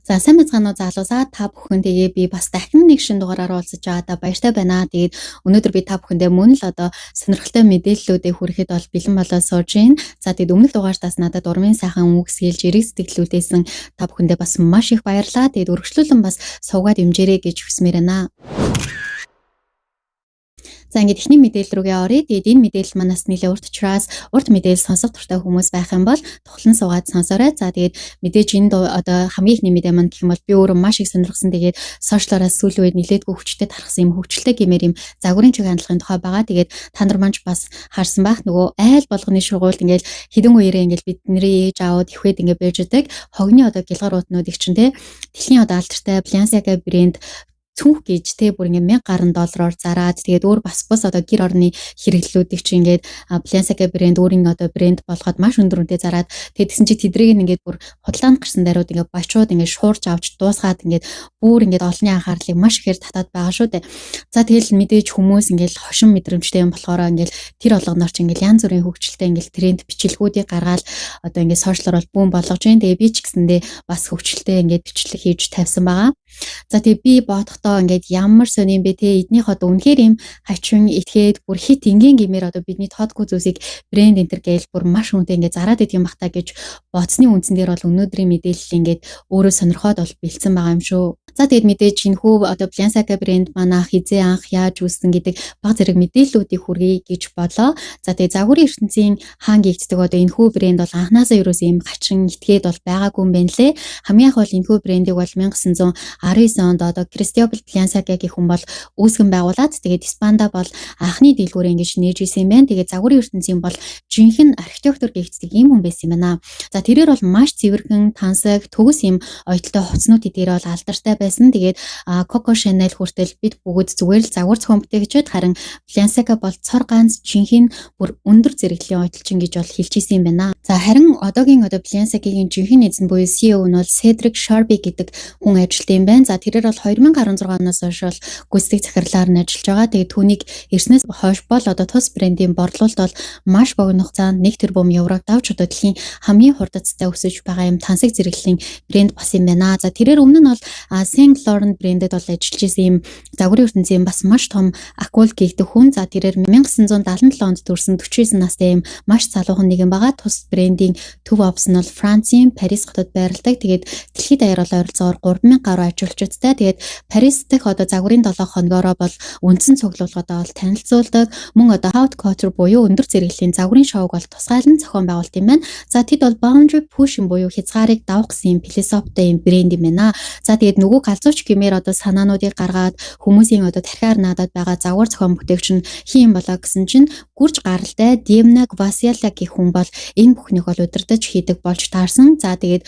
За, сайн байцгаана уу, залуусаа. Та бүхэн тэгээ би бас дахин нэг шинэ дугаараар уулзаж байгаадаа баяртай байна. Тэгээд өнөөдөр би та бүхэндээ мөн л одоо сонирхолтой мэдээллүүдээ хүргэхэд бол бэлэн болоод сууж байна. За, тэгээд өмнөх дугаартаас надад урмын сайхан үг сэлж эрэг сэтгэлүүлсэн та бүхэндээ бас маш их баярлалаа. Тэгээд өргөжлүүлэн бас суугаад дэмжээрэй гэж хүсмээр байна. За, ингээд эхний мэдээлэл рүүгээ оръё. Тэгээд энэ мэдээлэл манаас нэлээ урт учраас урт мэдээлэл сонсох дуртай хүмүүс байх юм бол тухлан суугаад сонсоорой. За, тэгээд мэдээж энэ одоо хамгийн эхний мэдээ маань гэх юм бол би өөрөө маш их сонирхсан. Тэгээд social оор сүүлийн үед нэлээдгүй хүчтэй тархсан юм хөгжилтэй гэмээр юм загварын чиг хандлагын тухай байгаа. Тэгээд та нар маань бас харсан байх, нөгөө айл болгоны шургуулд ингээд хэдэн үеэрээ ингээд бидний ээж аауд ихвэд ингээд байж байгаа хогны одоо гялгар уутнуудыг чинь те дэлхийн одоо алдартай Balenciaga брэнд цүнх гэж те бүр ингээ 1000 гаруй доллараар зараад, тэгээд өөр бас бус одоо гэр орны хэрэглэлүүдийг чи ингээд Balenciaga брэнд өөрийн одоо брэнд болгоод маш өндөр үнэтэй зараад, тэгээд тэгсэн чи тэдрийг ингээд бүр худалдаанд гарсан даруйд ингээд бачууд ингээд шуурж авч дуусгаад, ингээд бүр ингээд олонний анхаарлыг маш ихээр татаад байгаа шүү дээ. За, тэгэл мэдээж хүмүүс ингээд хошин мэдрэмжтэй юм болохоор ингээд тэр болгоноор чи ингээд янз бүрийн хөгжилтэй ингээд тренд бичлэгүүдийг гаргаал одоо ингээд social оор бол бүүн болгож байна. Тэгээ би ч гэсэндээ бас хөгжилтэй ингээд бичлэг хийж тавьсан байгаа. За, тэгээ би бодохдоо ингээд ямар сонин юм бэ те, эднийх одоо үнэхээр юм хачин этгээд бүр хит энгийн гэмээр одоо бидний тоодгүй зүйлсийг брэнд энтер гээл бүр маш үнэтэй ингээд зараад идэх юм бах та гэж бодсны үндсэн дээр бол өнөөдрийн мэдээлэл ингээд өөрөө сонирхоод бол бэлдсэн байгаа юм шүү. За, тэгээд мэдээж энэ хүү одоо Balenciaga брэнд манайх хизээ анх яаж үүссэн гэдэг баг зэрэг мэдээллүүдийг хүргэе гэж бодлоо. За, тэгээд загварын ертөнцийн хаан гэгддэг одоо энэ хүү брэнд бол анхнаасаа ерөөсөө ийм хачин этгээд бол байгаагүй юм байна лээ. Хамгийн анх бол энэ хүү брендийг бол 1919 онд одоо Кристобал Balenciaga гэх хүн бол үүсгэн байгуулад, тэгээд Испанда бол анхны дэлгүүрээ ингэж нээж исэн юм байна. Тэгээд загварын ертөнцийн бол жинхэнэ архитектор гэгддэг ийм хүн байсан юм байна. За, тэрээр бол маш цэвэрхэн, тансаг, төгс ийм оёдолтой хувцснууд эдгээр бол алдартай байсан. Тэгээд Coco Chanel хүртэл бид бүгд зүгээр л загвар зохион бүтээгчид, харин Balenciaga бол цор ганц жинхэнэ бүр өндөр зэрэглэлийн оёдолчин гэж бол хэлж исэн юм байна. За, харин одоогийн одоо Balenciaga-гийн жинхэнэ эзэн буюу CEO нь бол Cedric Charbit гэдэг хүн ажилладаг юм байна. За, тэрээр бол 2016 оноос хойш бол гүйцэтгэх захирлаар нь ажиллаж байгаа. Тэгээд түүнийг ирснээс хойш бол одоо тус брендийн борлуулалт бол маш богино хугацаанд 1 тэрбум еврог давж одоо дэлхийн хамгийн хурдацтай өсөж байгаа юм тансаг зэрэглэлийн брэнд бас юм байна. За, тэрээр өмнө нь бол Saint Laurent брэндэд бол ажиллаж исэн юм загварын ертөнцийн бас маш том акул гэгдэх хүн. За, тэрээр 1977 онд төрсэн 49 настай юм маш залуухан нэгэн байгаа. Тус брендийн төв офис нь бол Францын Парис хотод байрладаг. Тэгээд дэлхийд даяар бол ойролцоогоор 3000 гаруй ажилчидтай. Тэгээд Парис дахь одоо загварын 7 хоногоороо бол үндсэн цуглуулгадаа бол танилцуулдаг. Мөн одоо haute couture буюу өндөр зэрэглэлийн загварын шоуг бол тусгайлан зохион байгуулт юм байна. За, тэд бол boundary pushing буюу хязгаарыг давах гэсэн юм философитой юм брэнд юм байна. За, тэгээд нөгөө галзууч гэмээр одоо санаануудыг гаргаад хүмүүсийн одоо тархиар наадад байгаа загвар зохион бүтээгч нь хин юм болоо гэсэн чинь гүрж гаралтай Демна Гвасиала гэх хүн бол энэ бүхнийг бол удирдах хийдэг болж таарсан. За, тэгээд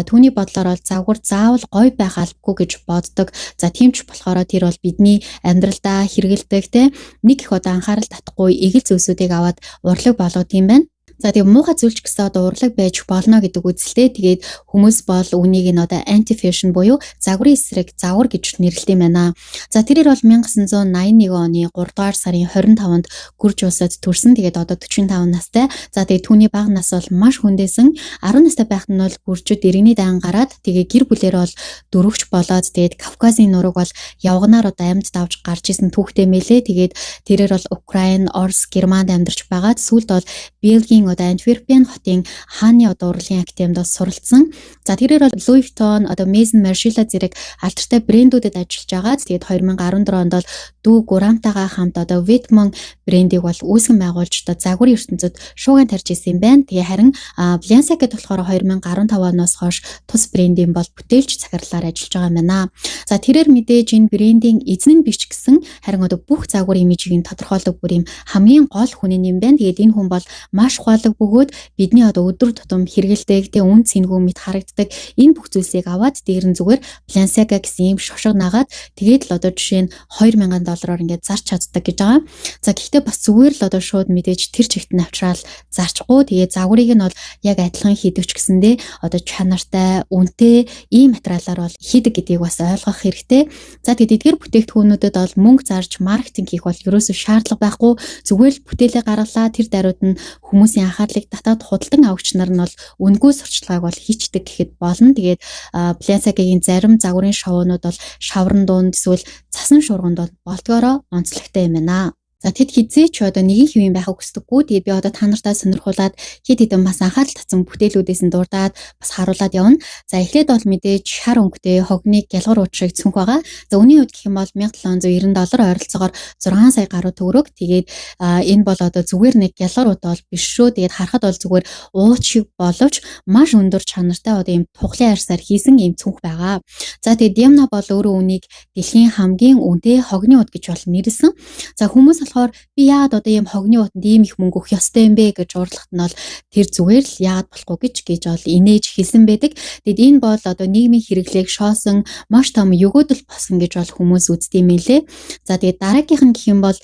түүний бодлоор бол загвар заавал гоё байх албагүй гэж боддог. За, тийм ч болохоор тэр бол бидний амьдралдаа хэрэгэлдэг те нэг их одоо анхаарал татахгүй эгэл зүйлсүүдийг аваад урлаг болгодог юм байна. За, тэгээ муухай зүйлч гэсэн одоо урлаг байж болно гэдэг үзэлтэй. Тэгээд хүмүүс бол үүнийг нь одоо anti fashion буюу загварын эсрэг загвар гэж нэрлэдэг юм байна. За, тэрээр бол 1981 оны 3 дугаар сарын 25-нд Гүрж улсад төрсэн. Тэгээд одоо 45 настай. За, тэгээд түүний бага нас бол маш хүндээсэн. 10 настай байхад нь бол Гүржид иргэний дан гараад, тэгээ гэр бүлээр бол дөрөвч болоод, тэгээд Кавказын нурууг бол явганаар одоо амьд давж гарч исэн түүхтэй мэлээ. Тэгээд тэрээр бол Украин, Орос, Германд амьдарч байгаад сүүлд бол Бельгийн одоо Антверпен хотын хааны одоо урлагийн академид бас суралцсан. За, тэрээр бол Louis Vuitton, одоо Maison Margiela зэрэг алдартай брэндүүдэд ажиллаж байгаад, тэгээд 2014 онд бол дүү Гурамтайгаа хамт одоо Vetements брендийг бол үүсгэн байгуулж одоо загварын ертөнцид шуугиан тарьж исэн юм байна. Тэгээ харин Balenciaga болохоор 2015 оноос хойш тус брендийн бол бүтээлч захирлаар ажиллаж байгаа юм байна. За, тэрээр мэдээж энэ брендийн эзэн нь биш гэсэн, харин одоо бүх загвар имижийг нь тодорхойлдог бүр юм хамгийн гол хүн юм байна. Тэгээд энэ хүн бол маш ухаалаг бөгөөд бидний одоо өдөр тутам хэрэгэлдэг, тэ үн цэнгүй мэт харагддаг энэ бүх зүйлсийг аваад дээр нь зүгээр Balenciaga гэсэн ийм шошго нагаад, тэгээд л одоо жишээ нь 2000 доллараар ингээд зарч чаддаг гэж байгаа. За, гэхдээ бас зүгээр л одоо шууд мэдээж тэр чигт нь авчраал зарчихгүй. Тэгээд загварыг нь бол яг адилхан хийдэг ч гэсэндээ одоо чанартай, үнэтэй ийм материалаар бол хийдэг гэдгийг бас ойлгох хэрэгтэй. За, тэгээд эдгээр бүтээгдэхүүнүүдэд бол мөнгө зарж маркетинг хийх бол ерөөсөө шаардлага байхгүй. Зүгээр л бүтээлээ гаргалаа. Тэр даруйд нь хүмүүсийн анхаарлыг татаад худалдан авагч нар нь бол үнэгүй сурчлагыг бол хийчдэг гэхэд болно. Тэгээд Balenciaga-гийн зарим загварын шоунууд бол шавран дунд эсвэл цасан шуурганд бол болдгоороо онцлогтой юм байна. За, тэд хэзээ ч одоо нэгэн хэвийн байхыг хүсдэггүй. Тэгээд би одоо та нартай сонирхуулаад хэд хэдэн бас анхаарал татсан бүтээлүүдээс нь дурдаад бас харуулад явна. За, эхлээд бол мэдээж шар өнгөтэй хогны гялгар ууд шиг цүнх байгаа. За, үнийн хувьд гэх юм бол 1790 доллар, ойролцоогоор 6 сая гаруй төгрөг. Тэгээд энэ бол одоо зүгээр нэг гялгар ууд бол биш шүү. Тэгээд харахад бол зүгээр ууд шиг боловч маш өндөр чанартай одоо ийм туглын арьсаар хийсэн ийм цүнх байгаа. За, тэгээд Демна бол өөрөө үүнийг дэлхийн хамгийн үнэтэй хогны ууд гэж бол нэрлэсэн. За, хүмүүс болохоор би яагаад одоо ийм хогны уутанд ийм их мөнгө өгөх ёстой юм бэ гэж уурлахад нь бол тэр зүгээр л яагаад болохгүй гэж бол инээж хэлсэн байдаг. Тэгэд энэ бол одоо нийгмийн хэрэглээг шоосон маш том өгөөдөл болсон гэж бол хүмүүс үздэг юм лээ. За, тэгээд дараагийнх нь гэх юм бол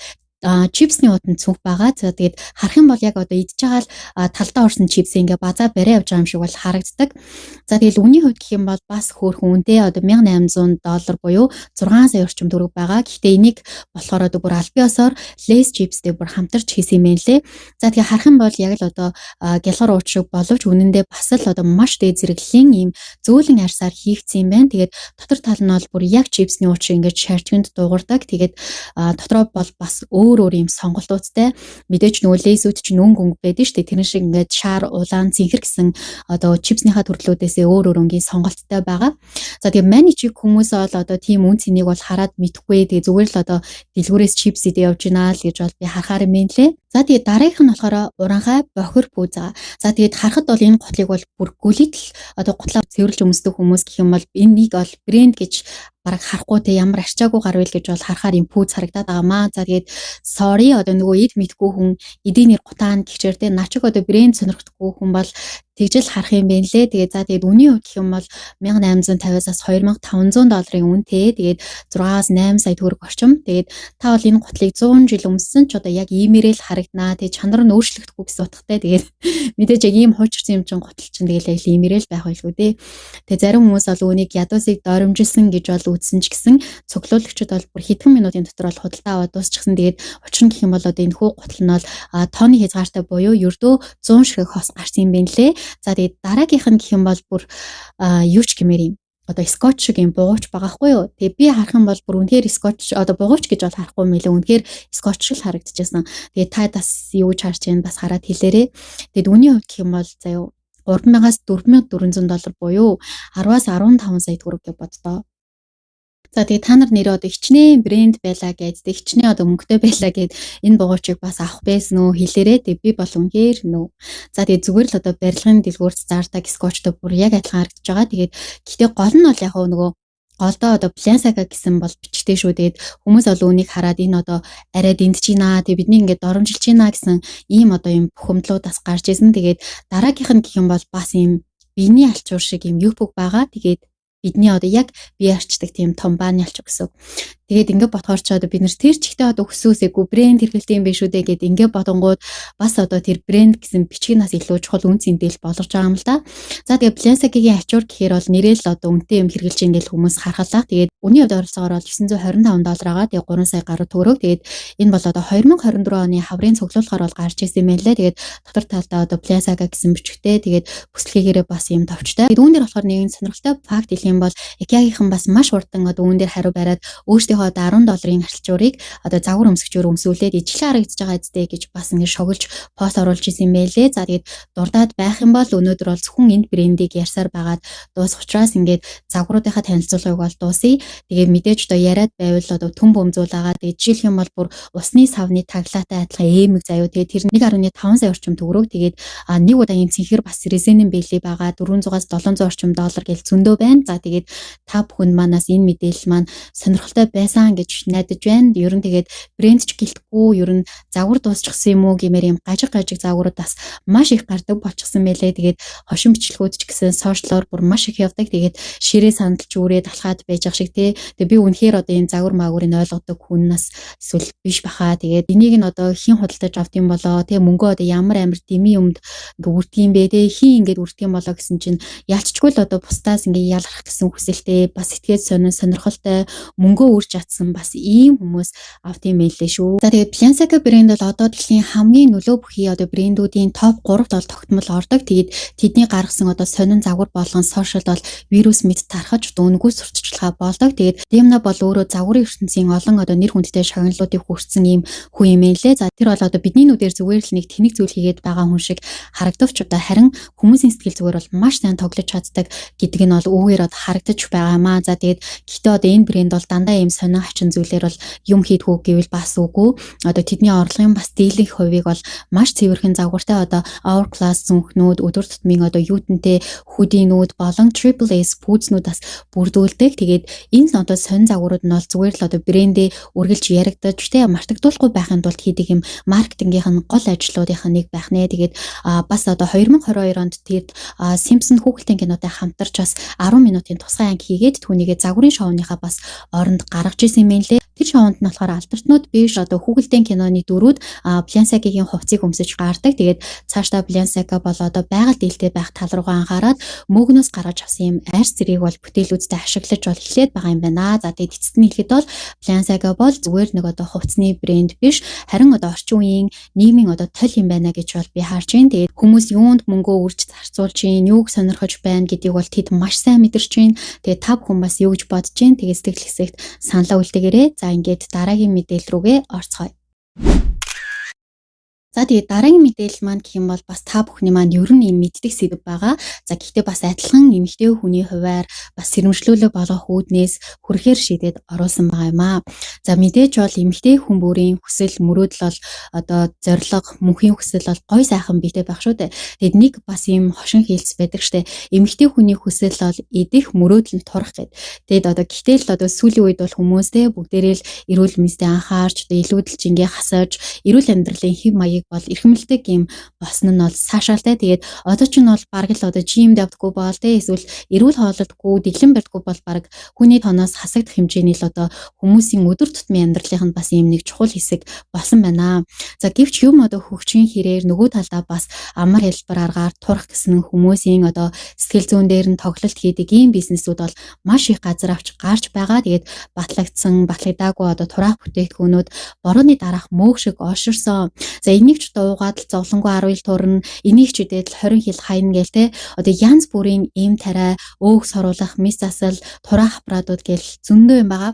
чипсний уутанд цүнх байгаа. За, тэгээд харах юм бол яг одоо идж байгаа л талдаа орсон чипс ингээ базаа бариа явж байгаа юм шиг бол харагддаг. За, тэгэл үнийн хувьд гэх юм бол бас хөөрхөн үнэтэй, одоо 1800 доллар буюу 6 сая орчим төгрөг байгаа. Гэхдээ энийг болохоор одоо бүр албан ёсоор Lay's чипстэй бүр хамтарч хийсэн юм лээ. За, тэгээ харах юм бол яг л одоо гялгар ууд шиг боловч үнэндээ бас л одоо маш дээд зэрэглэлийн ийм зөөлөн арьсаар хийгдсэн юм байна. Тэгээд дотор тал нь бол бүр яг чипсний ууд шиг ингээд шаржинд дуугардаг. Тэгээд дотроо бол бас өөр өөр ийм сонголтуудтай, мэдээж нөгөө Lay's үүд чинь өнгө өнгө байдаг шүү дээ. Тэрэн шиг ингээд шар, улаан, цэнхэр гэсэн одоо чипснийхаа төрлүүдээсээ өөр өөр өнгийн сонголттой байгаа. За, тэгээ маний чиг хүмүүс бол одоо тийм үн цэнийг бол хараад мэдэхгүй. Тэгээ зүгээр л одоо дэлгүүрээс чипс идэ явж гинэ л гэж бол би харахаар юм лээ. За, тэгээ дараагийнх нь болохоор уранхай бохир пүүз байгаа. За, тэгээд харахад бол энэ гутлыг бол бүр гүлийтэл одоо гутлаа цэвэрлж өмсдөг хүмүүс гэх юм бол энийг бол брэнд гэж бараг харахгүй те, ямар арчаагүй гар вэ гэж бол харахаар юм пүүз харагдаад байгаа маа. За, тэгээд sorry, одоо нөгөө эд мэдгүй хүн эдийн нэр гутаан гिचэр те, начиг одоо брэнд сонирхдаггүй хүн бол тэгжэл харах юм байна лээ. Тэгээд за, тэгээд үнийн хувьд гэх юм бол 1850-аас 2500 долларын үнэтэй. Тэгээд 6-аас 8 сая төгрөг орчим. Тэгээд та бол энэ гутлыг 100 жил өмссөн ч одоо яг иймэрээ л харагданаа. Тэгээд чанар нь өөрчлөгдөхгүй гэсэн утгатай. Тэгээд мэдээж яг ийм хуучирсан юм чинь гутал чинь тэгэл яг л иймэрээ л байх байлгүй дээ. Тэгээд зарим хүмүүс бол үүнийг ядуусыг доромжилсан гэж бол үзсэн ч гэсэн цуглуулагчид бол бүр хэдхэн минутын дотор бол худалдаа аваад дуусчихсан. Тэгээд учир нь гэх юм бол одоо энэ хүү гутал нь бол тооны хязгаартай буюу ердөө 100 ширхэг хос гарсан юм байна лээ. За, тэгээд дараагийнх нь гэх юм бол бүр юу ч гэмээр юм одоо скотч шиг юм бугуйч байгаа хгүй юу. Тэгээ би харах юм бол бүр үнэхээр скотч одоо бугуйч гэж бол харахгүй мэлээ, үнэхээр скотч шиг харагдчихсан. Тэгээ та бас юу гэж харж байна, бас хараад хэлээрэй. Тэгээд үнийн хувьд гэх юм бол заяа 3000-аас 4400 доллар буюу 10-аас 15 сая төгрөг гэж боддоо. За, тэгээ та нар нэрээ одоо хичнээн брэнд байлаа гэж, тэг хичнээн одоо мөнгөтэй байлаа гэд энэ бугуйчийг бас авах байсан уу, хэлээрээ. Тэг би бол үнэхээр нөө. За, тэгээ зүгээр л одоо барилгын дэлгүүрт зардаг скотчтой бүр яг адилхан харагдаж байгаа. Тэгээд гэхдээ гол нь бол яг нөгөө голдоо одоо Balenciaga гэсэн бол бичгтэй шүү. Тэгээд хүмүүс бол үүнийг хараад энэ одоо арай дэнтэж гинэ. Тэгээ бидний ингээд доромжилж гинэ гэсэн ийм одоо ийм бухимдлуудаас гарч исэн. Тэгээд дараагийнх нь гэх юм бол бас ийм биений алчуур шиг ийм юпг байгаа. Тэгээд бидний одоо яг бие арчдаг тийм том бааны алчуур гэсэн. Тэгээд ингээд бодохоор ч одоо бид нэр тэр чигтээ одоо өсөөсээгүй брэнд хэрэглэдэг юм биш үү дээ гэд ингээд бодонгууд бас одоо тэр брэнд гэсэн бичгийг нас илүү чухал үн цэнтэй л болгож байгаа юм л да. За, тэгээд Balenciaga-гийн ачуур гэхээр бол нэрэл одоо үнэтэй юм хэрэглэж ингээл хүмүүс харахалаа. Тэгээд үнийн хувьд ойролцоогоор бол 925 доллар байгаа. Тэгээд 3 сая гаруй төгрөг. Тэгээд энэ бол одоо 2024 оны хаврын цуглуулгаар бол гарч ирсэн юм байна лээ. Тэгээд дотор талдаа одоо Balenciaga гэсэн бичгтэй. Тэгээд бүслэгээгээр бас юм товчтой. Тэгээд үүн дээр болохоор нэгэн сонирхолтой факт хэлэх юм бол IKEA-гийнхан бас маш хурдан одоо үүн дээр хариу бариад өөрсдийнхөө одоо 10 долларын арчилжуурыг одоо загвар өмсгчөөр өмсүүлээд ижлэн харагдаж байгаа эцтэй гэж бас ингэ шоглож пост оруулж исэн юм байлээ. За, тэгээд дурдаад байх юм бол өнөөдөр бол зөвхөн энэ брендийг ярьсаар байгаад дуусах учраас ингээд загваруудынхаа танилцуулгыг бол дуусъя. Тэгээд мэдээж одоо яриад байвал одоо түн бөмзүүлээгаа. Тэгээд жишээлх юм бол бүр усны савны таглаатай адилхан эмэг заяо. Тэгээд тэр 1.5 сая орчим төгрөг. Тэгээд нэг удаа ийм цэнхэр бас резинэн бэлий байгаа 400-аас 700 орчим доллар гэл зөндөө байна. За, тэгээд та бүхэнд манаас энэ мэдээлэл маань сонирхолтой байсан гэж найдаж байна. Ер нь тэгээд брэнд ч гэлтгүй, ер нь загвар дуусчихсан юм уу гэмээр юм гажиг гажиг загварууд бас маш их гардаг болчихсон байлээ. Тэгээд хошин бичлэгүүд ч гэсэн сошиалор бүр маш их явдаг. Тэгээд ширээ сандалч үрээд алхаад байж ах шиг тий. Тэгээд би үнэхээр одоо ийм загвар магварыг ойлгодог хүннээс эсвэл биш баха. Тэгээд энийг нь одоо хэн худалдаж авд юм болоо тий, мөнгөө одоо ямар амар дими юмд ингээ үрдэг юм бэ тий, хин ингээд үрдэг юм болоо гэсэн чинь ялччгүй л одоо бусдаас ингээ ялгарх гэсэн хүсэлтэй, бас этгээд сонин сонирхолтой, мөнгөө үрж чадсан бас ийм хүмүүс авд юм байлээ шүү. За тэгээд Balenciaga брэнд бол одоо дэлхийн хамгийн нөлөө бүхий одоо брэндүүдийн топ 3-т бол тогтмол ордог. Тэгээд тэдний гаргасан одоо сонин загвар болгон сошиалд бол вирус мэт тархаж дүнгүй сурталчилгаа болдог. Тэгээд Демна бол өөрөө загварын ертөнцийн олон одоо нэр хүндтэй шагналуудыг хүртсэн ийм хүн юм лээ. За тэр бол одоо бидний нүдээр зүгээр л нэг тэнэг зүйл хийгээд байгаа хүн шиг харагдавч одоо харин хүмүүсийн сэтгэл зүгээр бол маш сайн тоглож чаддаг гэдэг нь бол үүгээр одоо харагдаж байгаа юм аа. За тэгээд гэхдээ одоо энэ брэнд бол дандаа ийм сонин хачин зүйлээр бол юм хийдгүү гэвэл бас үгүй. Одоо тэдний орлогын бас дийлэнх хувийг бол маш цэвэрхэн загвартай одоо hourglass зүнхнүүд, өдөр тутмын одоо юутэнтэй hoodie-нүүд болон Triple S пүүзнүүд бас бүрдүүлдэг. Тэгээд энэ одоо сонин загварууд нь бол зүгээр л одоо брэндээ үргэлж яригдаж тэ мартагдуулахгүй байхын тулд хийдэг юм маркетингийнх нь гол ажлуудынх нь нэг байх нэ. Тэгээд бас одоо 2022 онд тэд Simpson хүүхэлдэйн кинотой хамтарч бас 10 минутын тусгай анги хийгээд түүнийгээ загварын шоуныхаа бас оронд гаргаж исэн юм лээ. Тэр шоунд нь болохоор алдартнууд биш одоо хүүхэлдэйн киноны дүрүүд Balenciaga-гийн хувцсыг өмсөж гардаг. Тэгээд цаашдаа Balenciaga бол одоо байгаль дийлтэй байх тал руугаа анхаарад мөөгнөөс гаргаж авсан юм арьс зэргийг бол бүтээлүүдтэй ашиглаж бол эхлээд байгаа юм байна. За тэгээд эцэст нь хэлэхэд бол Balenciaga бол зүгээр нэг одоо хувцсны брэнд биш, харин одоо орчин үеийн нийгмийн одоо толь юм байна гэж бол би харж байна. Тэгээд хүмүүс юунд мөнгөө үрж зарцуулж байна, юуг сонирхож байна гэдгийг бол тэд маш сайн мэдэрч байна. Тэгээд та бүхэн бас юу гэж бодож байна? Тэгээд сэтгэл хэсэгт саналаа үлдээгээрэй. За ингээд дараагийн мэдээлэл рүүгээ орцгоё. За тэгээд дараагийн мэдээлэл маань гэх юм бол бас та бүхний маань ер нь юм мэддэг сэдэв байгаа. За гэхдээ бас адилхан эмэгтэй хүний хувиар бас сэрэмжлүүлэг болгох үүднээс хүрэхээр шийдээд оруулсан байгаа юм аа. За мэдээж бол эмэгтэй хүн бүрийн хүсэл мөрөөдөл бол одоо зорилго, мөнхийн хүсэл бол гой сайхан биетэй байх шүү дээ. Тэгээд нэг бас ийм хошин хэлц байдаг штэ. Эмэгтэй хүний хүсэл бол идэх, мөрөөдөл нь турах гэд. Тэгээд одоо гэтэл л одоо сүүлийн үед бол хүмүүстэй бүгдээрээ л эрүүл мэндтэй анхаарч одоо илүүдэлж ингээ хасаж эрүүл амьдралын хэв маяг бол эрхэмлдэг юм босно нь бол цаашаалтай. Тэгээд одоо ч нь бол бараг л одоо жимд явдаггүй бол тэ эсвэл эрүүл хооллодгүй, дэглэм барьдаггүй бол бараг хүний тоноос хасагдах хэмжээний л одоо хүмүүсийн өдөр тутмын амьдралынх нь бас ийм нэг чухал хэсэг болсон байна. За гэвч юм одоо хөгжихийн хэрээр нөгөө талдаа бас амар хэлбэр аргаар турах гэсэн хүмүүсийн одоо сэтгэл зүйн дээр нь тоглолт хийдэг ийм бизнесүүд бол маш их газар авч гарч байгаа. Тэгээд батлагдсан, батлагдаагүй одоо тураах бүтээгдэхүүнүүд борооны дараах мөөх шиг олширсон. За энийг ч дуугаад л зовлонгүй 10 ил турна, энийг ч үдээд л 20 хил хайна гээл те. Одоо янз бүрийн эм тариа, өөх соруулах, мис засал, тураах аппаратууд гэл зөндөө юм байгаа.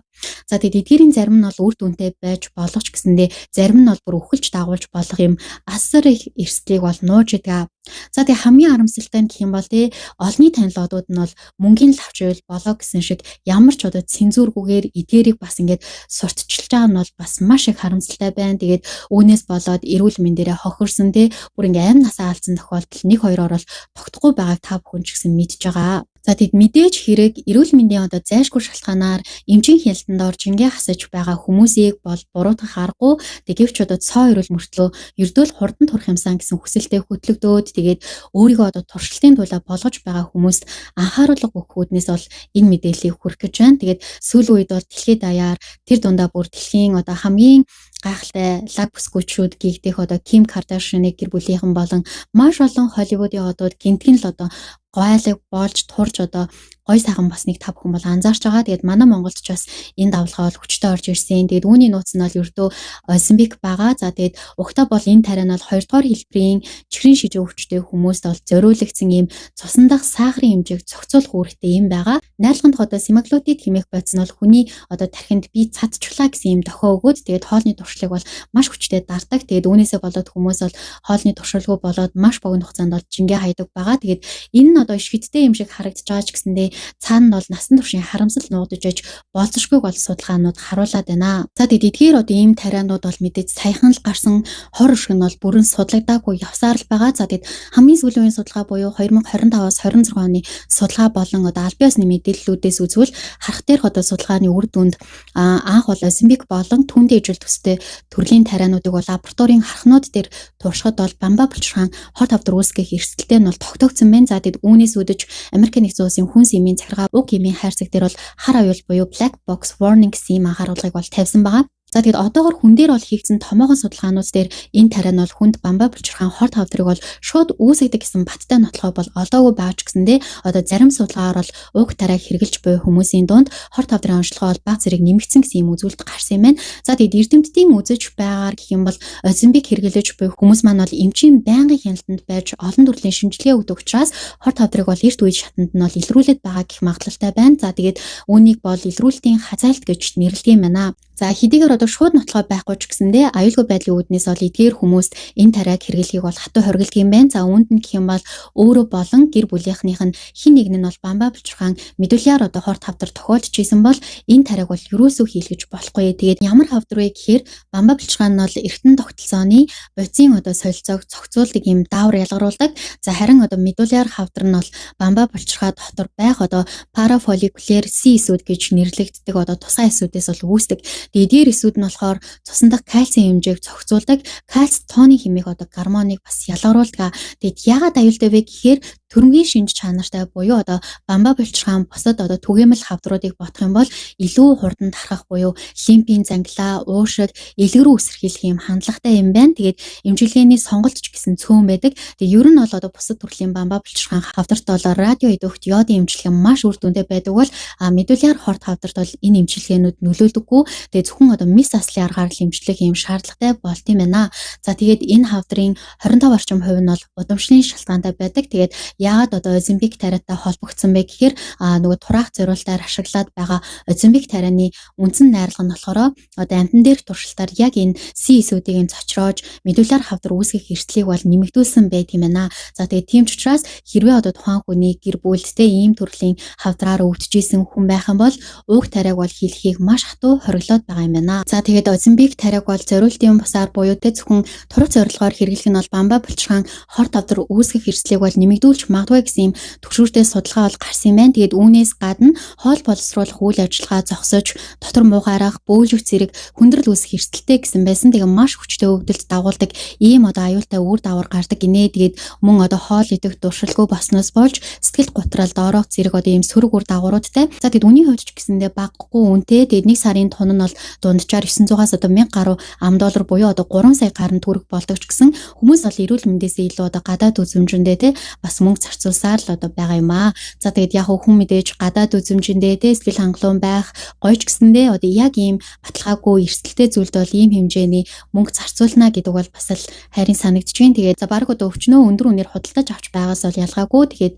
За тэгээд эдгээрийн зарим нь бол үр дүнтэй байж болох ч гэсэндээ зарим нь бол бүр үхэлж дагуулж болох юм асар их эрсдлийг бол нууж идэг. За тэгээ хамгийн харамсалтай нь гэх юм бол тий олонний танилуд нь бол мөнгөний л авч ивэл болоо гэсэн шиг ямар ч одоо цензургүйгээр эдгээрийг бас ингээд сурталчилж байгаа нь бол бас маш их харамсалтай байна. Тэгээд үүнээс болоод эрүүл мэндээрээ хохирсон тий бүр ингээд амь насаа алдсан тохиолдол 1 2-оор бол тогтохгүй байгааг та бүхэн ч гэсэн мэдж байгаа. За тэгэд мэдээж хэрэг эрүүл мэндийн одоо зайлшгүй шалтгаанаар эмчийн хяналтанд орж ингээ хасаж байгаа хүмүүсийг бол буруутгах аргагүй. Тэг гэвч одоо цоо эрүүл мөртлөө ердөөл хурдан турах юмсан гэсэн хүсэлтэд хөтлөгдөөд тэгээд өөрийгөө одоо туршилтын тулаа болгож байгаа хүмүүст анхааруулга өгөх үүднээс бол энэ мэдээллийг хүргэх гэж байна. Тэгээд сүүлийн үед бол дэлхийд даяар тэр дундаа бүр дэлхийн одоо хамгийн гайхалтай лаг бүсгүйчүүд гэгдэх одоо Ким Кардашины гэр бүлийнхэн болон маш олон Холливуудын одууд гинтгэн л одоо гуайлаг болж турж одоо гой сайхан болсныг та бүхэн бол анзаарч байгаа. Тэгээд манай Монголд ч бас энэ давлгаа бол хүчтэй орж ирсэн. Тэгээд үүний нууц нь бол ердөө Оземпик байгаа. За тэгээд угтаа бол энэ тариа нь бол 2 дугаар хэлбэрийн чихрийн шижин өвчтэй хүмүүст бол зориулагдсан ийм цусан дах сахарын хэмжээг зохицуулах үүрэгтэй юм байгаа. Найрлаганд одоо семаглутид хэмээх бодис нь бол хүний одоо тархинд би цадчихлаа гэсэн ийм дохио өгөөд тэгээд хоолны туршлыг бол маш хүчтэй дартаг. Тэгээд үүнээсээ болоод хүмүүс бол хоолны туршилгүй болоод маш богино хугацаанд бол жингээ хайдаг байгаа. Тэгээд энэ нь одоо ишгэттэй юм шиг харагдаж байгаа ч гэсэндээ цаана нь бол насан туршийн харамсал нуугдаж аж болзошгүйг бол судалгаанууд харуулад байна. За тэгээд эдгээр одоо ийм тарианууд бол мэдээж саяхан л гарсан хор өшг нь бол бүрэн судлагдаагүй явсаар л байгаа. За тэгээд хамгийн сүүлийн үеийн судалгаа буюу 2025-аас 26 оны судалгаа болон одоо албан ёсны мэдээллүүдээс үзвэл харах дээрх одоо судалгааны үр дүнд анх бол Оземпик болон түүнтэй ижил төстэй төрлийн тариануудыг бол лабораторийн хархнууд дээр туршихад бол бамбаа булчирхаан хор тавдар үүсгэх эрсдэлтэй нь бол тогтоогдсон байна. За тэгэд үүнээс үүдэж Америк нэгдсэн улсын хүнс эмийн захиргаа уг эмийн хайрцаг дээр бол хар аюул буюу black box warning гэсэн ийм анхааруулгыг бол тавьсан байгаа. За тэгээд одоогор хүн дээр бол хийгдсэн томоохон судалгаанууд дээр энэ тариа нь бол хүнд бамбай булчирхаан хорт хавдрыг бол шууд үүсгэдэг гэсэн баттай нотлохоо бол олдоогүй байгаа ч гэсэндээ одоо зарим судалгаагаар бол ууг тариаг хэрэглэж буй хүмүүсийн дунд хорт хавдрын онцлогоо бол бага зэрэг нэмэгдсэн гэсэн юм үзүүлэлт гарсан юм байна. За тэгээд эрдэмтдийн үзэж байгаагаар гэх юм бол Оземпик хэрэглэж буй хүмүүс маань бол эмчийн байнгын хяналтанд байж олон төрлийн шинжилгээ өгдөг учраас хорт хавдрыг бол эрт үе шатанд нь бол илрүүлээд байгаа гэх магадлалтай байна. За тэгээд үүнийг бол илрүүлэлтийн хазайлт гэж нэрлэдэг юм байна. За хэдийгээр одоо шууд нотлохоо байхгүй ч гэсэндээ аюулгүй байдлын үүднээс бол эдгээр хүмүүст энэ тариаг хэрэглэхийг бол хатуу хориглодог юм байна. За үүнд нь гэх юм бол өөрөө болон гэр бүлийнхнийх нь хин нэг нь бол бамбай булчирхаан медулляр одоо хорт хавдар тохиолдож исэн бол энэ тариаг бол ерөөсөө хийлгэж болохгүй. Тэгээд ямар хавдар вэ гэхээр бамбай булчирхаан нь бол эртэн тогтолцооны бодисын одоо солилцоог зохицуулдаг юм даавар ялгаруулдаг. За харин одоо медулляр хавдар нь бол бамбай булчирхаа дотор байх одоо парафолликуляр С эсүүд гэж нэрлэгддэг одоо тусгай эсүүдээс бол үүсдэг. Эдгээр эсүүд нь болохоор цусан дахь кальцийн хэмжээг зохицуулдаг, кальц тооны хэмээх одоо гормоныг бас ялгаруулдаг. Тэгэд яагаад аюултай вэ гэхээр төрөмгийн шинж чанартай буюу одоо бамбай булчирхаан бусад одоо түгээмэл хавдруудыг бодох юм бол илүү хурдан тархах буюу лимфийн зангилаа, уушиг, элэг рүү үсэрхийлэх юм хандлагатай юм байна. Тэгээд эмчилгээний сонголт ч гэсэн цөөн байдаг. Тэгээд ер нь бол одоо бусад төрлийн бамбай булчирхаан хавдарт бол радио идэвхт йодын эмчилгээ маш үр дүнтэй байдаг бол медулляр хорт хавдарт бол энэ эмчилгээнүүд нөлөөлдөггүй. Тэгээд зөвхөн одоо мис аслын аргаар л эмчлэх юм шаардлагатай болт юм байна. За тэгээд энэ хавдрын 25 орчим хувь нь бол удамшлын шалтгаантай байдаг. Тэгээд яагаад одоо Оземпик тариатай холбогдсон бэ гэхээр нөгөө тураах зориултаар ашиглаад байгаа Оземпик тарианы үндсэн найрлага нь болохоор одоо амьтан дээрх туршилтаар яг энэ С эсүүдийг нь цочроож медулляр хавдар үүсгэх эрсдлийг бол нэмэгдүүлсэн байт юм байна. За тэгээд тийм ч учраас хэрвээ одоо тухайн хүний гэр бүлдтэй ийм төрлийн хавдраар өвдөж исэн хүн байх юм бол ууг тариаг бол хийлгэхийг маш хатуу хориглоод байгаа юм байна. За тэгээд Оземпик тариаг бол зориултын бусаар буюу тэ зөвхөн турах зорилгоор хэрэглэх нь бол бамбай булчирхаан хорт хавдар үүсгэх эрсдлийг бол нэмэгдүүлж магадгүй гэсэн юм түгшүүртэй судалгаа бол гарсан юм байна. Тэгээд үүнээс гадна хоол боловсруулах үйл ажиллагаа зогсож, дотор муухайрах, бөөлжих зэрэг хүндрэл үүсэх эрсдэлтэй гэсэн байсан. Тэгээд маш хүчтэй өвдөлт дагуулдаг ийм одоо аюултай үр дагавар гардаг гинэ. Тэгээд мөн одоо хоол идэх дуршилгүй болсноос болж сэтгэл гутрал, доорох зэрэг одоо ийм сөрөг үр дагавруудтай. За тэгээд үнийн хувьд ч гэсэндээ багагүй үнэтэй. Тэгээд нэг сарын тун нь бол дунджаар 900-аас одоо 1000 гаруй ам доллар буюу одоо 3 сая гаруй төгрөг болдог ч гэсэн хүмүүс бол эрүүл мэндээсээ илүү одоо гадаад үзэмжиндээ те бас мөнгө зарцуулсаар л одоо байгаа юм аа. За тэгээд яг хүн мэдээж гадаад үзэмжиндээ те сэтгэл хангалуун байх гоё ч гэсэндээ одоо яг ийм баталгаагүй эрсдэлтэй зүйлд бол ийм хэмжээний мөнгө зарцуулна гэдэг бол бас л хайрын санагдаж байна. Тэгээд за баг одоо өвчнөө өндөр үнээр худалдаж авч байгаас бол ялгаагүй. Тэгээд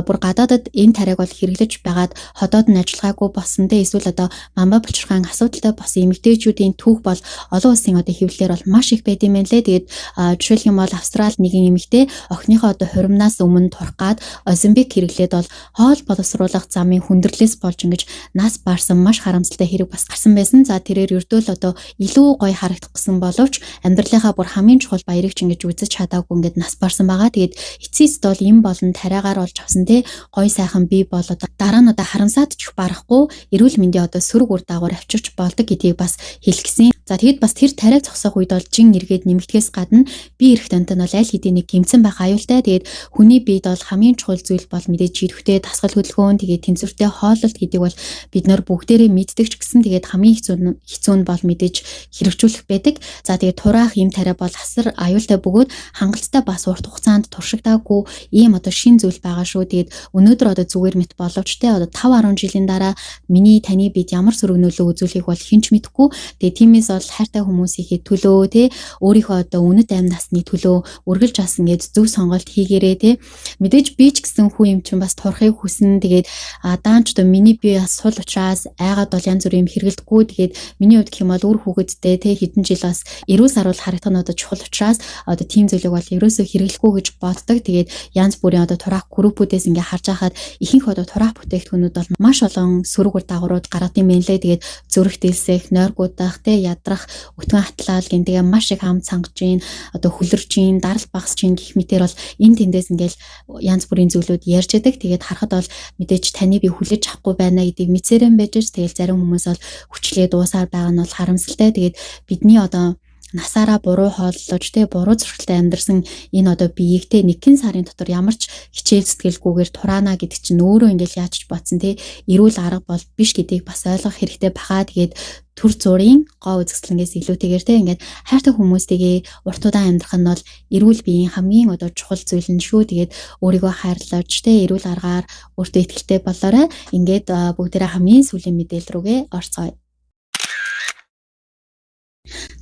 бүр гадаадад энэ тариаг бол хэрэглэж байгаад ходоод нь ажиллагаагүй болсон те эсвэл одоо мамбай булчирхаан асуудалтай болсон эмэгтэйчүүдийн түүх бол олон улсын одоо хэвлэлээр бол маш их байд юм байна лээ. Тэгээд жишээлх юм бол Австрал нэгэн эмэгтэй охиныхоо одоо хуримнаас өмнө турах гад Оземпик хэрэглээд бол хоол боловсруулах замын хүндрэлээс болж ингэж нас барсан маш харамсалтай хэрэг бас гарсан байсан. За тэрээр ердөө л одоо илүү гоё харагдах гэсэн боловч амьдралынхаа бүр хамгийн чухал баярыг ч ингэж үзэж чадаагүй ингээд нас барсан байгаа. Тэгээд эцсийн эцэст бол юм болон тариагаар болж авсан те гоё сайхан бий бол одоо дараа нь одоо харамсаад ч барахгүй эрүүл мэндийн одоо сөрөг үр дагавар авчирч болдог гэдгийг бас хэлэх гэсэн. За тэгэд бас тэр тариаг зогсоох үед бол жин эргээд нэмэгдэхээс гадна бие эрх дантан бол аль хэдийн нэг гэмцэн байх аюултай. Тэгээд хүний биед бол хамгийн чухал зүйл бол мэдээж идэвхтэй дасгал хөдөлгөөн, тэгээд тэнцвэртэй хооллолт гэдэг бол бид нар бүгдээрээ мэддэг ч гэсэн тэгээд хамгийн хэцүү нь бол мэдээж хэрэгжүүлэх байдаг. За тэгээд тураах юм тариа бол асар аюултай бөгөөд хангалттай бас урт хугацаанд туршигдаагүй ийм одоо шин зүйл байгаа шүү. Тэгээд өнөөдөр одоо зүгээр мэт боловч те одоо 5 10 жилийн дараа миний таны бид ямар сөрөг нөлөө үзүүлэхийг бол хэн ч мэдэхгүй. Тэгээд тиймээс бол хайртай хүмүүсийнхээ төлөө те өөрийнхөө одоо үнэт амь насны төлөө үргэлж бас ингээд зөв сонголт хийгээрэй те. Мэдээж би ч гэсэн хүн юм чинь бас турахыг хүснэ. Тэгээд даанч одоо миний бие бас сул учраас айгаад бол янз бүрийн юм хэрэглэдэггүй. Тэгээд миний хувьд гэх юм бол үр хүүхэдтэй те хэдэн жил бас эрүүл саруул харагдах нь одоо чухал учраас одоо тийм зүйлийг бол ерөөсөө хэрэглэхгүй гэж боддог. Тэгээд янз бүрийн одоо тураах группүүдээс ингээ харж байхад ихэнх одоо тураах бүтээгдэхүүнүүд бол маш олон сөрөг үр дагаврууд гаргадаг юм байна лээ. Тэгээд зүрх дэлсэх, нойргуудах, те ядрах, өтгөн хатлал гин тэгээ маш их ам цангаж гин, одоо хөлөрж гин, даралт багасж гин гэх мэтэр бол энэ тэндээс ингээл янз бүрийн зүйлүүд ярьж яадаг. Тэгээд харахад бол мэдээж таны би хүлээж авахгүй байна гэдгийг мэдсээрэн байж тэгэл зарим хүмүүс бол хүчлээ дуусаар байгаа нь бол харамсалтай. Тэгээд бидний одоо насаараа буруу хооллож те буруу зуршилтай амьдарсан энэ одоо биеийг те нэгэн сарын дотор ямар ч хичээл зүтгэлгүйгээр тураана гэдэг чинь өөрөө ингээл яаж ч бодсон те эрүүл арга бол биш гэдгийг бас ойлгох хэрэгтэй баха. Тэгээд Төр зургийн гоо үзэсгэлэнгээс илүүтэйгээр те ингээд хайртай хүмүүстэйгээ урт удаан амьдрах нь бол эрүүл биеийн хамгийн одоо чухал зүйл нь шүү. Тэгээд өөрийгөө хайрлаж те эрүүл аргаар өөртөө итгэлтэй болоорой. Ингээд бүгдээрээ хамгийн сүүлийн мэдээлэл рүүгээ орцгоё.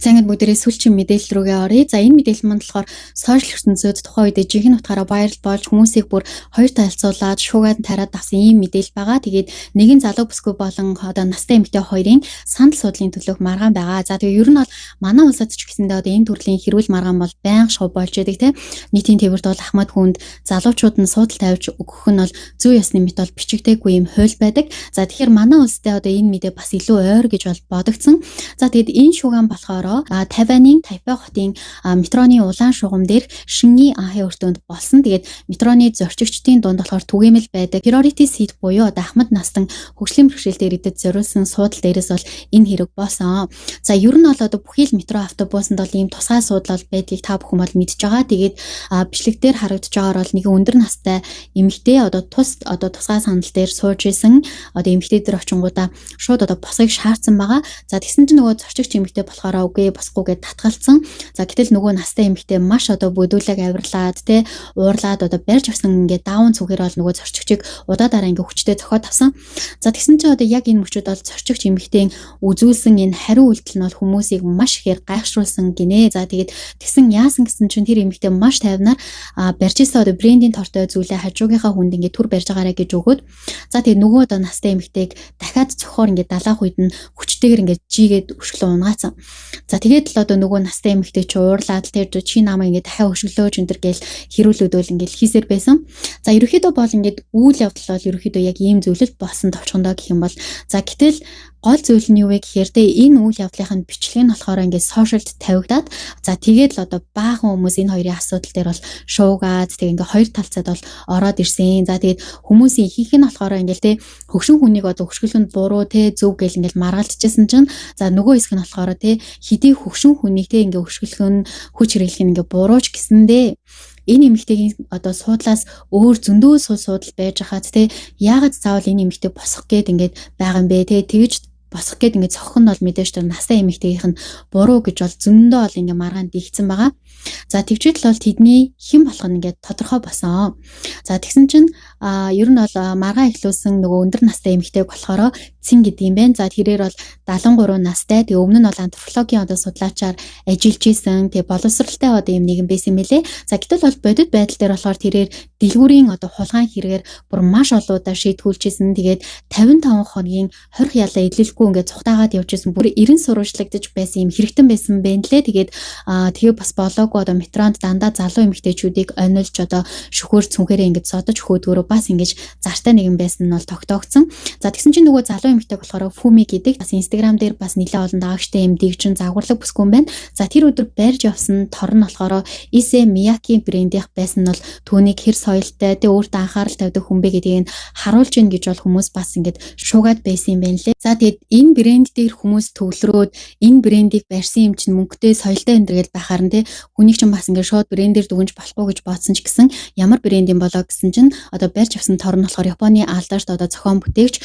За, ингээд бүгдээрээ сүүлчийн мэдээлэл рүүгээ оръё. За, энэ мэдээлэл маань болохоор сошиал ертөнцид тухайн үед жинхэнэ утгаараа viral болж, хүмүүсийг бүр хоёр талцуулаад, шуугаад тариад авсан ийм мэдээлэл байгаа. Тэгээд нэгэн залуу бүсгүй болон одоо настай эмэгтэй хоёрын санал суудлын төлөөх маргаан байгаа. За, тэгээд ер нь бол манай улсад ч гэсэндээ одоо энэ төрлийн хэрүүл маргаан бол байнга шоу болж байдаг, те. Нийтийн тээвэрт бол ахмад хүнд залуучууд нь суудал тавьж өгөх нь бол зүй ёсны мэт бол бичигдээгүй юм хууль байдаг. За, тэгэхээр манай улстай одоо энэ мэдээ бас илүү ойр гэж бол бодогдсон. За, тэгээд энэ шуугаан болохоор Тайванийн Тайпай хотын метроны улаан шугам дээр Шинги анхын өртөөнд болсон. Тэгээд метроны зорчигчдын дунд болохоор түгээмэл байдаг. Priority seat буюу одоо ахмад настан хөгжлийн бэрхшээлтэй иргэдэд зориулсан суудал дээрээс бол энэ хэрэг болсон. За, ер нь бол одоо бүхий л метро, автобусанд бол ийм тусгай суудал бол байдгийг та бүхэн бол мэдж байгаа. Тэгээд бичлэг дээр харагдаж байгаагаар бол нэгэн өндөр настай эмэгтэй одоо тус одоо тусгай сандал дээр сууж исэн одоо эмэгтэй дээр очингуудаа шууд одоо босхийг шаардсан байгаа. За, тэгсэн чинь нөгөө зорчигч эмэгтэй болохоор үгүй, босхгүй гэдээ татгалцсан. За, гэтэл нөгөө настай эмэгтэй маш одоо бүдүүлэг авирлаад те уурлаад одоо барьж авсан ингээд даавн цүнхээр бол нөгөө зорчигчийг удаа дараа ингээд хүчтэй зохиод авсан. За, тэгсэн чинь одоо яг энэ мөчөд бол зорчигч эмэгтэй үзүүлсэн энэ хариу үйлдэл нь бол хүмүүсийг маш ихээр гайхшруулсан гинэ. За, тэгээд тэгсэн яасан гэсэн чинь тэр эмэгтэй маш тайвнаар барьж исэн одоо брендийн тортой зүйлээ хажуугийнхаа хүнд ингээд түр барьж байгаарэ гэж өгөөд, за, тэгээд нөгөө одоо настай эмэгтэйг дахиад цохоор ингээд далаах үед нь хүчтэйгээр ингээд жигээд өшөглөө унгаацсан. За, тэгээд л одоо нөгөө настай эмэгтэй чи уурлаад тэр чи намайг ингээд дахиад өшөглөөч энэ төр гээл хэрүүлүүдэл ингээд хийсээр байсан. За, ерөнхийдөө бол ингээд үйл явдал бол ерөнхийдөө яг ийм зүйлэл болсон товчхондоо гэх юм бол. За, гэтэл гол зүйл нь юу вэ гэхээр те энэ үйл явдлын бичлэг нь болохоор ингээд сошиалд тавигдаад, за, тэгээд л одоо баахан хүмүүс энэ хоёрын асуудал дээр бол шуугаад, тэг ингээд хоёр талцаад бол ороод ирсэн. За, тэгээд хүмүүсийн ихэнх нь болохоор ингээд те хөгшин хүнийг одоо хөшгөлөх нь буруу те зөв гэл ингээд маргалдчихсан чинь, за, нөгөө хэсэг нь болохоор те хэдий хөгшин хүнийг те ингээд хөшгөлөх нь, хүч хэрэглэх нь ингээд бурууч гэсэндээ энэ эмэгтэйгийн одоо суудлаас өөр зөндөө суудал байж хаад те яагаад заавал энэ эмэгтэй босох гээд ингээд байгаа юм бэ те, тэгж босох гээд ингээд цохох нь бол мэдээж тэр настай эмэгтэйгийнх нь буруу гэж бол зөндөө бол ингээд маргаан дийгцэн байгаа. За, тэгчээд л бол тэдний хэн болох нь ингээд тодорхой болсон. За, тэгсэн чинь ер нь бол маргаан эхлүүлсэн нөгөө өндөр настай эмэгтэйг болохоор Цин гэдэг юм байна. За, тэрээр бол 73 настай. Тэгээ өмнө нь бол антропологийн одоо судлаачаар ажиллаж исэн. Тэгээ боловсралтай одоо юм нэгэн байсан юм лээ. За, гэтэл бол бодит байдал дээр болохоор тэрээр дэлгүүрийн одоо хулгайн хэрэгээр бүр маш олон удаа шийтгүүлж исэн. Тэгээд 55 хоногийн 20 ялаа идэлгүй ингээд цухтаагаад явж исэн. Бүр 90 сурвалжлагдаж байсан юм хэрэгтэн байсан байна лээ. Тэгээд тэгээ бас болоогүй одоо метронд дандаа залуу эмэгтэйчүүдийг онилж, одоо шөхөр цүнхээрээ ингээд содож хөөдгөөрөө бас ингэж зартай нэгэн байсан нь бол тогтоогдсон. За, тэгсэн чинь нөгөө залуу эмэгтэй болохоор Фүми гэдэг, бас Instagram дээр бас нэлээд олон дагагчтай юм дэгжин загварлаг бүсгүй юм байна. За, тэр өдөр барьж явсан тор нь болохоор Issey Miyake брендийнх байсан нь бол түүнийг хэр соёлтой, тэг өөртөө анхаарал тавьдаг хүн бэ гэдгийг нь харуулж гин гэж бол хүмүүс бас ингэж шуугаад байсан юм байна лээ. За, тэгээд энэ брэнд дээр хүмүүс төвлөрөөд энэ брендийг барьсан юм чинь мөнгөтэй, соёлтой энэ гэл байхаар нь те хүнийг чинь бас ингээд шууд брендээр дүгнж болохгүй гэж бодсон ч гэсэн ямар брэнд юм болоо гэсэн чинь одоо барьж авсан тор нь болохоор Японы алдарт одоо зохион бүтээгч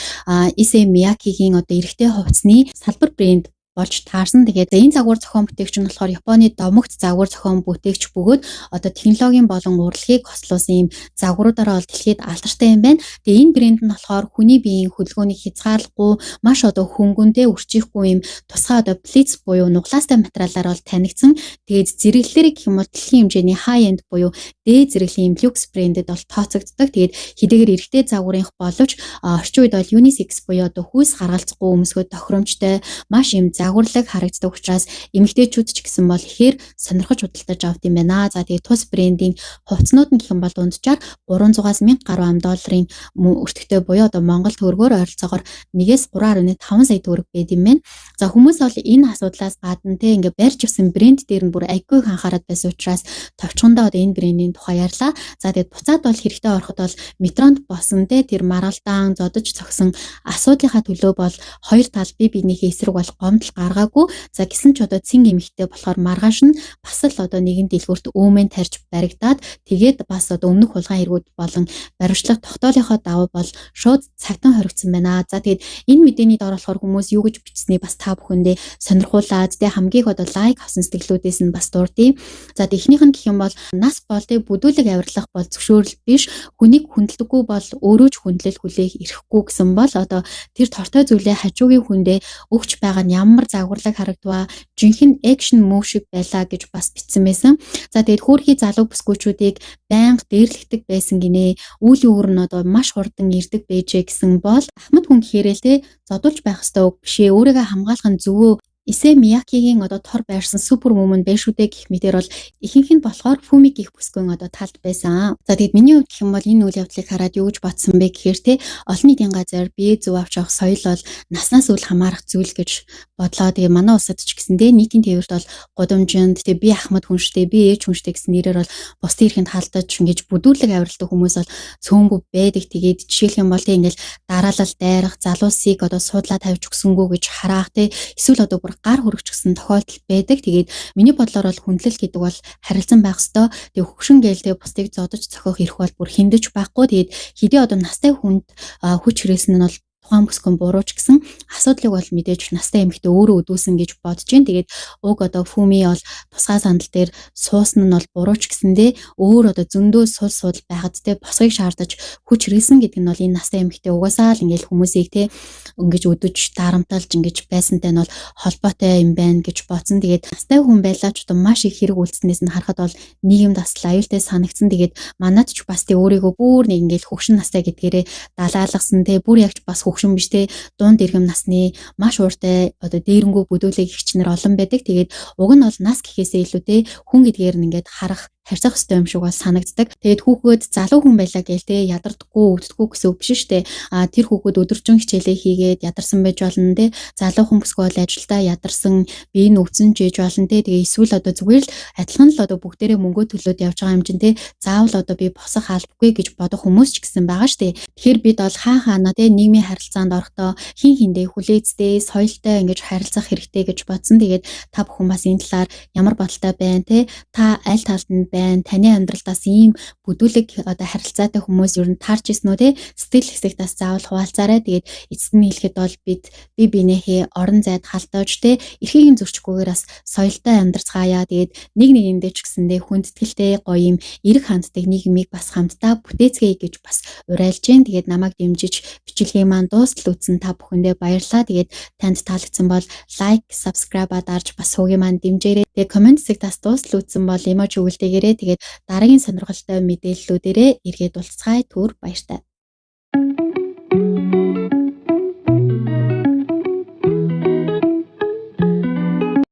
Issey Miyake-гийн одоо эрэгтэй хувцсны салбар брэнд болж таарсан. Тэгээд энэ загвар зохион бүтээгч нь болохоор Японы домогт загвар зохион бүтээгч бөгөөд одоо технологийн болон урлагийг хослуулсан ийм загваруудаараа бол дэлхийд алдартай юм байна. Тэгээ энэ брэнд нь болохоор хүний биеийн хөдөлгөөнийг хязгаарлахгүй, маш одоо хөнгөнтэй, үрчихгүй ийм тусгай одоо плиц буюу нуглаастай материалаар бол танигдсан. Тэгээд зэрэглэлээр гэх юм бол дэлхийн хэмжээний high end буюу дээд зэрэглэлийн люкс брэндэд бол тооцогддог. Тэгээд хэдийгээр эрэгтэй загварынх боловч орчин үед бол unisex буюу одоо хүйс харгалзахгүй өмсгөө тохиромжтой маш юм загварлаг харагддаг учраас эмэгтэйчүүд ч гэсэн бол ихээр сонирхож худалдаж авд юм байна. За, тэгээд тус брендийн хувцснууд нь гэх юм бол дунджаар 300-аас 1000 гаруй ам долларын өртөгтэй буюу одоо Монгол төгрөгөөр ойролцоогоор 1-ээс 3.5 сая төгрөг байд юм байна. За, хүмүүс бол энэ асуудлаас гадна те ингээ барьж авсан брэнд дээр нь бүр айгүй их анхаарат байсан учраас товчхондоо одоо энэ брендийн тухай ярьлаа. За, тэгээд буцаад бол хэрэгтэй ороход бол метронд босон те тэр маргалдаан зодож цогсон асуудлынхаа төлөө бол хоёр тал бие биенийхээ эсрэг бол гомдол гаргаагүй. За гисэн ч одоо цэн эмэгтэй болохоор маргааш нь бас л одоо нэгэн дэлгүүрт өөмэн тарьж баригдаад тэгээд бас одоо өмнөх хулгайн хэрэгүүд болон баривчлах тогтоолынхоо дагуу бол шууд цагтан хоригдсан байна. За тэгээд энэ мэдээний дор болохоор хүмүүс юу гэж бичсэнийг бас та бүхэндээ сонирхуулаад тэ хамгийн их одоо лайк авсан сэтгэлүүдээс нь бас дурдъя. За эхнийх нь гэх юм бол нас бол тэ бүдүүлэг авирлах бол зөвшөөрөл биш, хүнийг хүндэлдэггүй бол өөрөө ч хүндлэл хүлээх эрхгүй гэсэн бол одоо тэр тортой зүйлээ хажуугийн хүндээ өгч байгаа нь ямар загварлаг харагдваа, жинхэнэ экшн мөв шиг байлаа гэж бас бичсэн байсан. За тэгээд хөөрхий залуу бүсгүүчүүдийг байнга дээрлэгдэг байсан гинэ. Үүлийн үр нь одоо маш хурдан ирдэг байжээ гэсэн бол Ахмад хүн гэхээрээ л те зодуулж байх ёстой үг биш ээ. Өөрийгөө хамгаалах нь зөвөө. Исэ Миякигийн одоо тор байрсан супер вумен байх шүү дээ гэх мэтэр бол ихэнх нь болохоор Фуми гих бүсгүйн одоо талд байсан. За тэгэд миний хувьд гэх юм бол энэ үйл явдлыг хараад юу гэж бодсон бэ гэхээр те олон нийтийн газар бие зөв авч явах соёл бол наснаас үл хамаарах зүйл гэж бодлоо. Тэгээ манай улсад ч гэсэндээ нийтийн тээврт бол гудамжинд те би ахмад хүн штэ, би ээж хүн штэ гэсэн нэрээр бол бусдын эрхэнд халдаж ингэж бүдүүлэг авиралдаг хүмүүс бол цөөнгүй байдаг. Тэгээд жишээлх юм бол те ингээл дараалал дайрах, залуусыг одоо суудлаа тавьж өгсөнгүү гэж хараах те эсвэл одоо бүр гар хөрөгч гэсэн тохиолдол байдаг. Тэгээд миний бодлоор бол хүндлэл гэдэг бол харилцан байх ёстой. Тэгээд хөгшин гээл те бусдыг зодож цохиох эрх бол бүр хиндэж байхгүй. Тэгээд хэдий одоо настай хүнд хүч хэрэглэсэн нь бол тухайн бүсгүйн буруу ч гэсэн асуудлыг бол мэдээж настай эмэгтэй өөрөө өдөөсөн гэж бодож байна. Тэгээд уг одоо Фүми бол тусгай сандал дээр суусан нь бол буруу ч гэсэндээ өөр одоо зөндөө сул судал байхад те босгыг шаардаж хүч хэрэглэсэн гэдэг нь бол энэ настай эмэгтэй угаасаа л ингээл хүмүүсийг те ингэж өдөж дарамталж ингэж байсантай нь бол холбоотой юм байна гэж бодсон. Тэгээд настай хүн байлаа ч одоо маш их хэрэг үйлдснээс нь харахад бол нийгэмд бас аюултай санагдсан. Тэгээд манад ч бас тэ өөрийгөө бүр нэг ингээл хөгшин настай гэдгээрээ далаалгасан те бүр ягч бас хөгшин биш те дунд иргэм насны маш ууртай одоо дээрэнгүү бүдүүлэг эгчнэр олон байдаг. Тэгээд уг нь бол нас гэхээсээ илүү те хүн гэдгээр нь ингээд харах харьцах ёстой юм шиг бол санагддаг. Тэгээд хүүхэд залуу хүн байлаа гээл те ядардаггүй, өвддөггүй гэсэн үг биш шүү дээ. А тэр хүүхэд өдөржин хичээлээ хийгээд ядарсан байж болно те. Залуу хүн бүсгүй бол ажилдаа ядарсан, бие нь өвдсөн ч ээж болно те. Тэгээ эсвэл одоо зүгээр л адилхан л одоо бүгдээрээ мөнгөө төлөөд явж байгаа юм чинь те. Заавал одоо би босох албагүй гэж бодох хүмүүс ч гэсэн байгаа шүү дээ. Тэгэхээр бид бол хаа хаана те нийгмийн харилцаанд орохдоо хин хиндээ хүлээцтэй, соёлтой ингэж харилцах хэрэгтэй гэж бодсон. Тэгээд та бүхэн бас энэ талаар ямар бодолтой байна те. Та аль талд нь байна? Таны амьдралдаас ийм бүдүүлэг одоо харилцаатай хүмүүс ер нь таарч ирсэн үү те? Сэтгэл хэсэгт бас заавал хуваалцаарай. Тэгээд эцэст нь хэлэхэд бол бид бие биенийхээ орон зайд халдаж те эрхийг нь зөрчихгүйгээр бас соёлтой амьдарцгаая. Тэгээд нэг нэгэндээ ч гэсэндээ хүндэтгэлтэй гоё юм эрэг ханддаг нийгмийг бас хамтдаа бүтээцгээе гэж бас уриалж гин. Тэгээд намайг дэмжиж бичлэгийн маань дуустал үзсэн та бүхэндээ баярлалаа. Тэгээд танд таалагдсан бол лайк, subscribe дарж бас суугийн маань дэмжээрэй. Тэгээд коммент хэсэгт бас дуустал үзсэн бол эможи үлдээгээрэй. Тэгээд дараагийн сонирхолтой мэдээллүүдээрээ эргээд уулзцгаая. Түр баяртай.